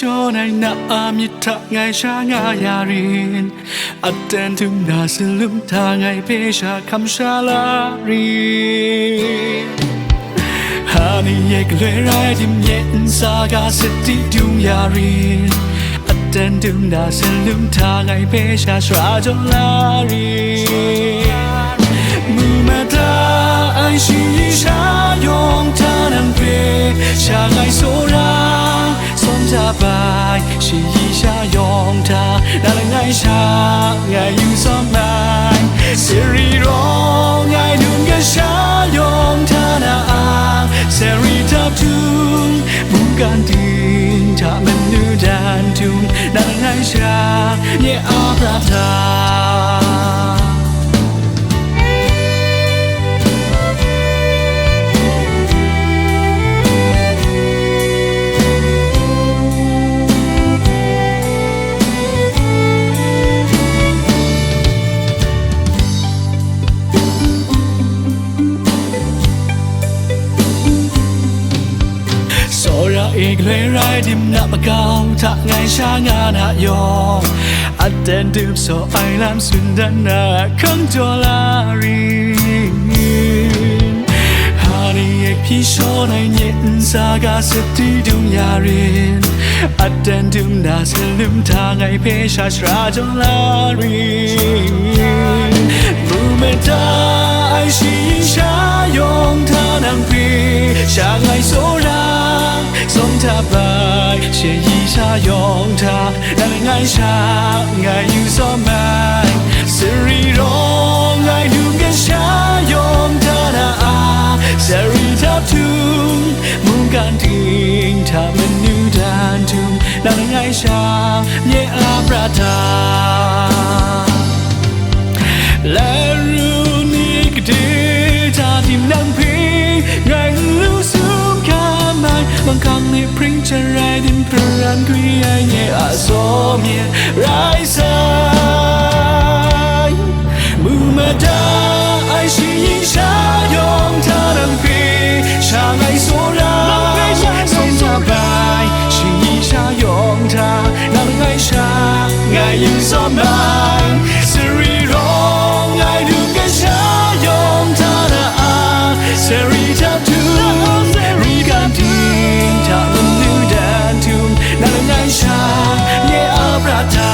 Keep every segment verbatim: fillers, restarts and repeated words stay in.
Shawn ai na a myit hta ngai sha nga ya rin? Aten dum na salum hta ngai hpe sha hkam sha la rin? Hani e galoi rai dim ye nsa ga sat di dung ya rin? Aten dum na salum hta ngai hpe sha shara jaw la rin? Mu mada ai shayi sha yawng hta nang hpe sha ngai tsawra, sawm hta bai shayi sha yawng hta na langai sha ngai yu tsawm ai. Sari rawng ai num kasha yawng hta na a, sari hta htung, mungkan ting hta manu dan htung, na langai sha nye a prat hta. Tsawra e galoi rai dim na makau hta ngai sha nga na yawng, aten dum saw ai lam tsun dan na hkang jaw la rin? Hani e hpyi shawn ai nye nsa ga sat di dung ya rin? Aten dum na salum hta ngai hpe sha shara jaw la rin? Mu mada ai shayi sha yawng hta nang hpe sha ngai tsawra, sawm hta bai shayi sha yawng hta na langai sha ngai yu tsawm ai. Sari rawng ai num kasha yawng hta na a, sari hta htung, mungkan ting hta manu dan htung, na langai sha nye a prat hta. Laru ni gade hta tim nang hpe ngai nlu sum hkam ai, manghkang ni pring chyarai din pran gwi ai nye a tsaw myen rai sai. Mu mada ai shayi sha yawng hta nang hpe sha ngai tsawra, sawm hta bai shayi sha yawng hta na langai sha ngai yu tsawm ai. Sari rawng ai num kasha yawng hta na a, sari hta htung, mungkan ting hta manu dan htung, na langai sha nye a prat hta.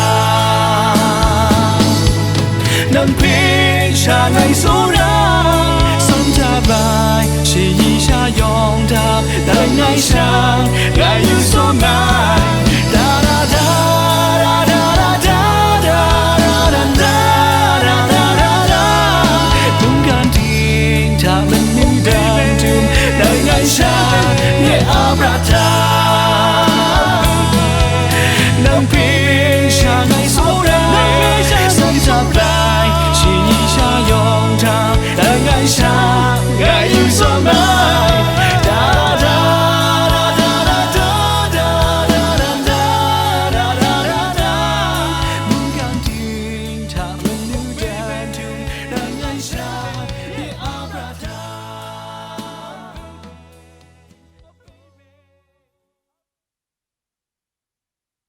Nang hpe sha ngai tsawra, sawm hta bai shayi sha yawng hta na langai sha ngai yu tsawm ai.